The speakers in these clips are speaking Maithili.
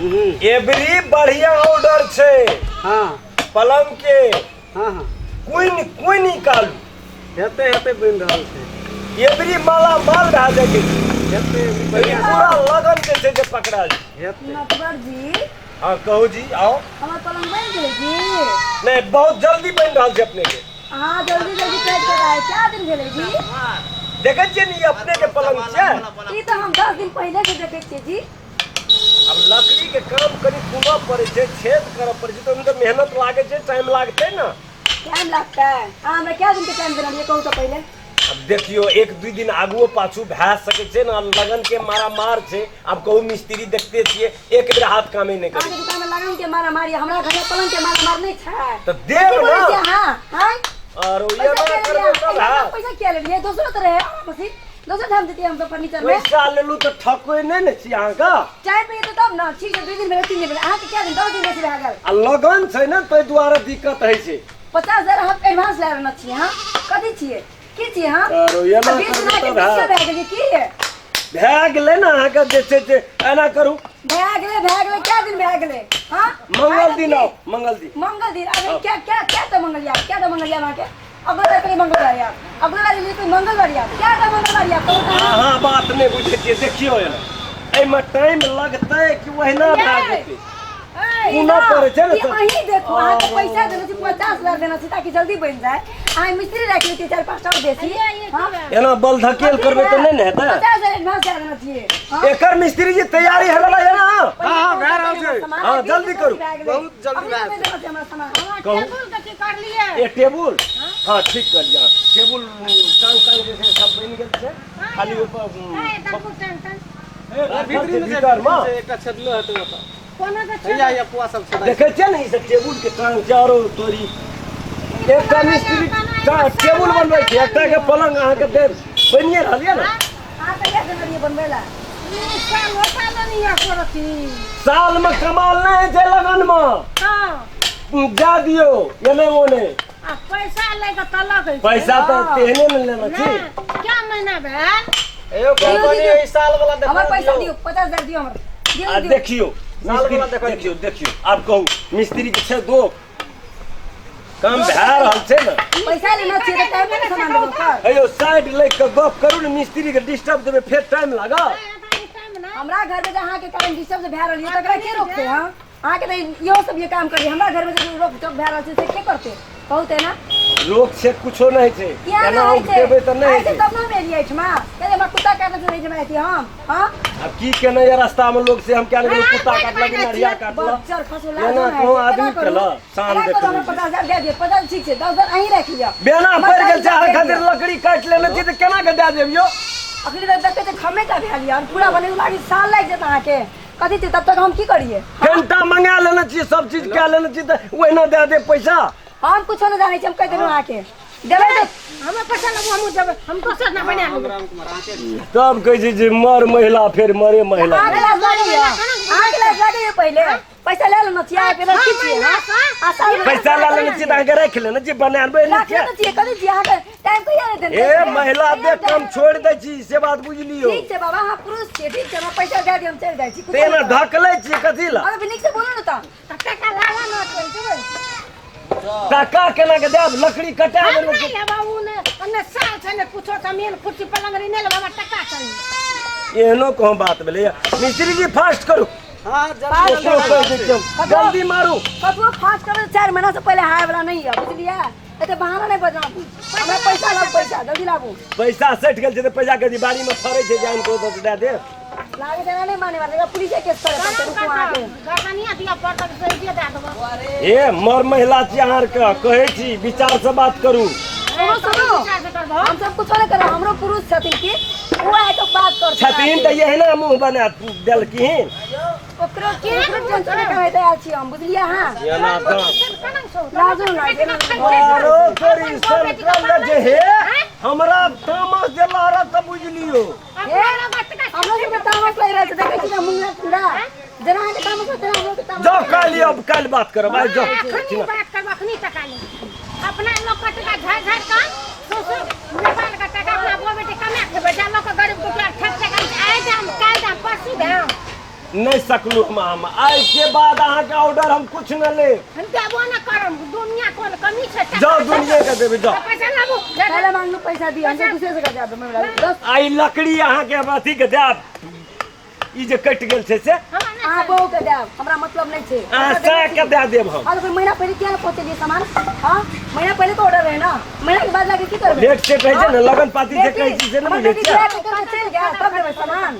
एवरी बढ़िया ऑर्डर छै। हाँ। पलंग के। हाँ हाँ। कोई कोई निकालू। हेतै हेतै बनि रहल छै। एवरी माला माल भए जाइ छै। हेतै एवरी पूरा लगन जे छै से पकड़ा जाइ। हेतै। नटवर जी। हाँ कहू जी, आओ। हमर पलंग बनि गेलै जी? नहीं, बहुत जल्दी बनि रहल छै अपने के। हाँ जल्दी जल्दी पैक कराए, क्या दिन भेलै जी? देखै छियै ने ई अपने के पलंग छै। ई तऽ हम 10 दिन पहिले से देखै छियै जी। अब लकड़ी के काम कनि कुनऽ पड़ै छै, छेद करऽ पड़ै छै, तऽ ओहिमे तऽ मेहनत लागै छै, टाइम लागतै ने। टाइम लगतै? अहाँ हमरा क्या दिन के टाइम देने रहियै कहू तऽ पहिले? अब देखियौ 1-2 दिन आगुओ पाछू भए सकै छै ने, लगन के मारा मार छै। आब कहू मिस्त्री देखते छियै एक बेर हाथ कामे नहि करै। अहाँके दुकान में लगन के मारा मारी, हमरा घर में पलंग के मारा मार नहीं छै। तऽ देब की बोलै ना। छियै अहाँ? आँय? आरो पैसा ये ना किया करबै लेलियै? तब एहिमे हैत। पैसा किया लेलियै? दोसरो तऽ रहै मशीन, दोसर ठाम जैतियै हम सब फर्नीचर में। पैसा लेलू तऽ ठकै नहि ने छी अहाँके। चाय पियै तऽ तब ने। ठीक छै, 2 दिन भेलै, 3 दिन भेलै, अहाँके क्या दिन 10 दिन बेसी भए गेल। आ लगन छै ने ताहि दुआरे दिक्कत होइ छै। 50,000 हम एडवांस लए लेने छियै। हाँ कथी छियै, की छियै? हाँ आरो एना 20 करबै दिन अहाँके तब बीसे हैत। भए गेलै की? भए गेलै ने अहाँके जे छै से एना करू। भए गेलै, भए गेलै, क्या दिन भए गेलै? हाँ मंगल दिन आउ, मंगल दिन। मंगल दिन अरे क्या क्या क्या तो मंगल यार, क्या तो मंगल यार अहाँके? अगला बार कोई मंगलवार यार, अगला बार कोई मंगलवार यार, क्या तो मंगलवार यार कहू तऽ? अहाँ बात नहि बुझै छियै। देखियौ एना एहिमे टाइम लगतै कि ओहिना भए जेतै? कुना पड़ै छै ने ई तऽ। अहीं देखू, अहाँके पैसा देने छी, 50,000 देने छी ताकि जल्दी बनि जाए। अहाँ मिस्त्री राखि लेतियै 4-5 टा आओर बेसी। हाँ? एना बल धकेल करबै तऽ नहि ने हेतै। 50,000 एडवांस दए देने छियै। हाँ? एकर मिस्त्री जी तैयारी हेबै ला एना। हाँ, हाँ, भए रहल छै। सामान हाँ, 20 जल्दी दिन करू। भए गेलै। बहुत जल्दी अभी भए नहि देने छी हमरा सामान। कहू। टेबुल के की करलियै? ए टेबुल? हाँ ठीक कर लिअ। टेबुल टांग टांग जे छै सब बनि गेल छै, खाली ओहिपर भीतरी में भीतर मे एकटा छेदलो हेतै ओतऽ। कोनो के हैया हैया पुआ सब छेदाइ। देखै छियै ने ई सब टेबुल के टांग छै। आरो तोरी एकटा मिस्त्री टेबुल बनबै छै, एकटा के पलंग अहाँके देब बनिए रहल यऽ ने। अहाँ कहिया देने रहियै बनबै लए? साल साल नहीं है करती। साल में कमाल नहि होइ छै लगन में। हाँ। जा दियौ एने ओने। आ पैसा ले के तलक है। पैसा तऽ तेहने ने लेने छी। क्या महीना भेल? एगो कंपनी एहि साल वाला देखा हमर पैसा दियौ, 50,000 दियौ हमर। दियौ आ दियौ। देखियौ साल वाला मिस्त्री, देखा देखियौ देखियौ आब कहू मिस्त्री के छै दो काम भए रहल छै ने। पैसा लेना छियै तऽ टाइम पर ने सामान देबै ओकर। हेयौ साइड लग के गप करू ने, मिस्त्री के डिस्टर्ब देबै फेर टाइम लागत। हमरा घर में जे अहाँके कारण डिस्टर्ब जे भए रहल यऽ तकरा के रोकतै? हाँ अहाँके तऽ इहो सब ये काम करी, हमरा घर में जे रोक टोक भए रहल छै से के करतै कहू तऽ? एना रोक छै कुछो नहि छै। किया एना नहि होइ छै? देबै तऽ नहि आइ छै हेतै। तब ने हम एलियै एहिठमा। कहलियै हमरा कुत्ता काटने छै एहिठमा एतियै हम। हाँ आब की केने ये रास्ता में लोग से हम क्या नहीं कुत्ता काटलक नरिया काटलक। बच्चर खसो लाजो एना नहि कहूँ होइ छै। आदमी केना करू? केलक, शान केना करू? देखबै हमरा छै। 50,000 दए दिअ। 50 ठीक छै, 10,000 अहीं राखि लिअ। बेना हमरा पड़ि गेल छै, 40,000 अहाँ दए खातिर दिअ। लकड़ी काटि लेने छी तऽ केना के दए देब यौ? अखनी तऽ देखै छियै खम्भे टा भेल यऽ, पूरा बनेला लागी साल लागि जेतै अहाँके। कथी छै तब तक हम की करियै? घंटा मंगा लेने छियै, सब चीज कए लेने छियै तऽ ओहिना दए देब पैसा? हम कुछो नहि जानै छी, हम कहि देलहुँ अहाँके देबै तऽ हमे पैसा लेबो, हमहूँ देबै, हम दोसर ना बना लेबै। राम कुमार अहाँके तब कहै छै जे मर महिला फेर मरे महिला। अहाँके लाज लागैए? अहाँके लाज लागैए? पहिले पैसा लए लेने छियै, अहाँके लाज की छियै? हाँ? आ साल भरि पैसा लए लेने छियै तऽ अहाँके राखि लेने छियै, बनाबे नहि राखि लेने छियै कथी छियै? अहाँके टाइम कहिया देतै? ए महिला देख कम छोड़ि दै छी से बात बुझि लियौ। ठीक छै बाबा, अहाँ पुरुष छियै, ठीक छै, हमरा पैसा दए दियौ, हम चलि जाइ छी। तऽ एना धकलै छियै कथी लए? अरे नीक से बोलू ने तऽ। टका लावा न चलि जेबै। टाका केना के देब? लकड़ी कटा हम देने नहि छी। लेबै उ ने ओने साल छै ने कुछो तऽ मेन कुर्सी पलंग रे नहि लेबै, हमरा टका चाही। एहनो कहूँ बात भेलैया? मिस्त्री जी फास्ट करू। हाँ जल्दी ओकरो कहि दै छियै जल्दी मारू। कतबो फास्ट करबै तऽ 4 महीना से पहिले हाय वाला नहि यऽ, बुझलियै? एते बहाना नहि बजाबू, हमरा पैसा लाबू, पैसा जल्दी लाबू। पैसा सटि गेल छै तऽ पैसा के बाड़ी में फड़ै छै जान को दऽ दए देब। लागे छै नहि माने वाला, पुलिस केस करे पड़तै। रुकू अहाँके गर्दनिया दिया पड़तै से दिया दए देबो। ए मर महिला छी अहाँ आरके कहै छी, विचार से बात करू। सुनू सुनू, हम सब कुछो नहि करब, हमरो पुरुष छथिन की ओ आइ के बात करथिन। छथिन तऽ एहिना मुँह बना देलखिन। ओकरो ओकरो टेंशन नहि करैत आयल छी हम, बुझलियै अहाँ? एना तऽ लाजो नहि आरो तोरी सनकल जे हे हमरा तामस जे लहरत तऽ बुझि लियौ। हमरो सबके तामस लागि रहल छै, देखै छी ने मुँह पूरा जेना अहाँके तामस होत तेना हमरो के तामस। जाउ काल्हि, अब काल्हि बात करब, आइ जाउ। अखनी बात करब, अखनी टका ले अपना लोग का टका झाड़ झाड़ का सोचो नेपाल का टका अपना बो बेटी कमा खेबै, जा लोग गरीब दुखिया ठक टका आइ दाम काल्हि दाम परसू दाम। नहीं सकलू हम आइ के बाद अहाँके ऑर्डर हम कुछ न लेब। हम देबो न करम, दुनिया कोन कमी छै? जाओ दुनिया के देबै, जाओ। पैसा लाबू। पहले मांगलू पैसा दियो, हम दूसरे से कर जाब हमरा 10। आई लकड़ी अहाँके हम अथी के देब, ई जे कटि गेल छै से अहाँ बहू के देब, हमरा मतलब नहीं छै। अहाँ सएह के दए देब हम। हाँ तो महीना पहले किया पहुँचेलियै सामान? हाँ महीना पहले तो ऑर्डर रहे ना, महीना के बाद लाके की करबै? लेट सेट रहै छै ने, लगन पाती जे कहै छी से ने बुझै छियै। चलि गेल तब देबै सामान।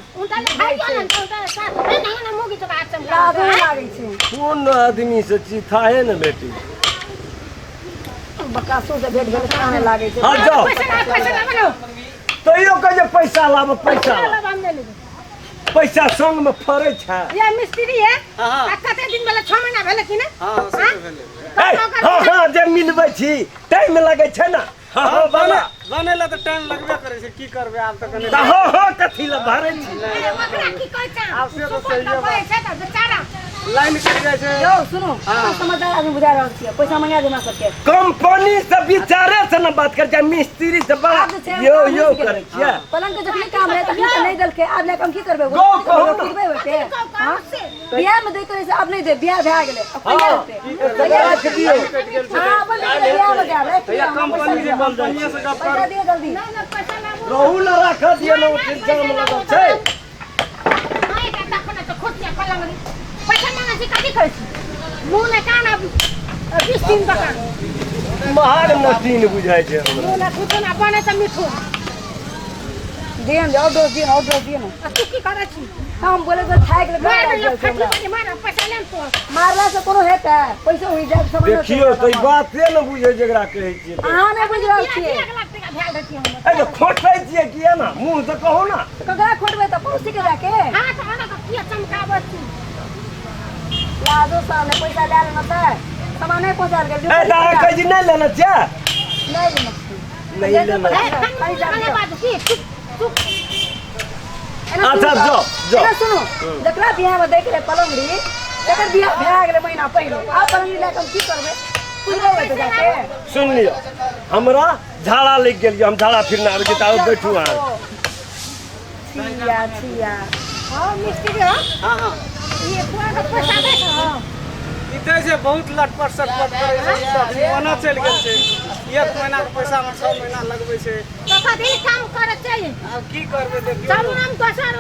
लाजो लागै छै। कोन आदमी से छी थाहे ने बेटी। बकासो से भेट गेल काहे लागै छै। हाँ जाओ। तैयो कहै छै पैसा लाबो, पैसा पैसा संग में फरै छै। ये मिस्त्री है आ कते दिन भेलै? 6 महीना भेलै कि ने? हां से तऽ भेलै। हां हां जे मिलबै छी टाइम लगै छै ना। हां हां बना बने ला तऽ टाइम लगबे करै छै, की करबै आब तऽ कने। हां हां कथी ला भरै छी? ओकरा की कहै छै? आब से तऽ सही बात छै तऽ बेचारा लाइन कटि जाइ छै। यौ सुनू, अहाँ समझदार आदमी बुझा रहल छियै, पैसा मंगा दे हमरा सबके। कंपनी से विचारे से न बात कर छै, मिस्त्री से बड़ा यो यो करै छियै। पलंग के जखनी काम रहे तखनी तऽ नहि देलकै, आब लए कऽ हम की करबै? गो कहू ना। बियाह में दैत रहे से आब नहि दे, बियाह भए गेलै अब कहिया देतै? राख दियौ। हाँ अपन बियाह में देब, राखि दियौ। कंपनी से कंपनी से गप पैसा दियौ जल्दी। ना ना पैसा लाबू। रहू न राख दियौ न, ओते जाम लगल छै। हां एकटा तखन तऽ खोटिया पलंग रे। पैसा मांगै छी कथी करै छी? मुँह ने कान आब 20 दिन बका। महार नटीन बुझाइ छै हमरा। मुँह ने कुछो ना बनै तऽ मिठू। दियौ ने, और डोज दियौ, और डोज दियौ ने। तू की करै छी? हम बोले तऽ थाकि गेलै। मार देलक फटी मार, पैसा लेम तो। मारला से कोनो हेतै? पैसो होइ जायत सामान। देखियौ तऽ ई बाते ने बुझै जेकरा कहै छियै। अहाँ नहि बुझि रहल छियै। 1 लाख टका भेल रहती हमर। ए तऽ खोटै छियै किया ना? मुँह तऽ कहू ना। ककरा खोटबै तऽ पड़ोसी के जाके? हां तऽ ओना तऽ किया चमकाबै छी? लाजो सामने पैसा लए लेना तऽ सामान नहि पहुँचायल गेल। ए तऽ अहाँ कहै छी नहि लेना छियै? नहि लेना छियै। नहीं लेना। अच्छा जाओ जाओ। सुनो, जकरा बियाह में देख रहे पलंगड़ी, तकर बियाह भए गेलै महीना पहिले, आब पलंगड़ी लए कऽ हम की करबै? पुजबै तऽ जाके। सुन लियौ, हमरा झाड़ा लागि गेल, हम झाड़ा फिरना आबै छी, तऽ बैठू अहाँ। छिया छिया। हां मिस्त्री हो। हां हां ये पुराना पैसा दे छौ। ई दै छै बहुत लटपट सटपट करै छै, सब ओना चलि गेल छै। 1 महीना के पैसा में 6 महीना लगबै छै। तो कथी काम करै छै? आब की करबै देखियौ। चलू हम दोसर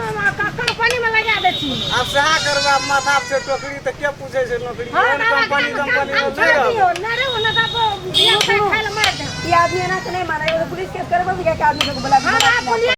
कंपनी में लगा दै छी। आब सएह करबै, आब माथा पर छै टोकरी तऽ के पूछै छै नौकरी? हां कंपनी कंपनी में नहि रहबै। नहि रे, ओना तऽ बियाह खाय ले मारि देब। ई आदमी एना तऽ नहि मानै, पुलिस केस करबै, आदमी सबके बोला। हां पुलिस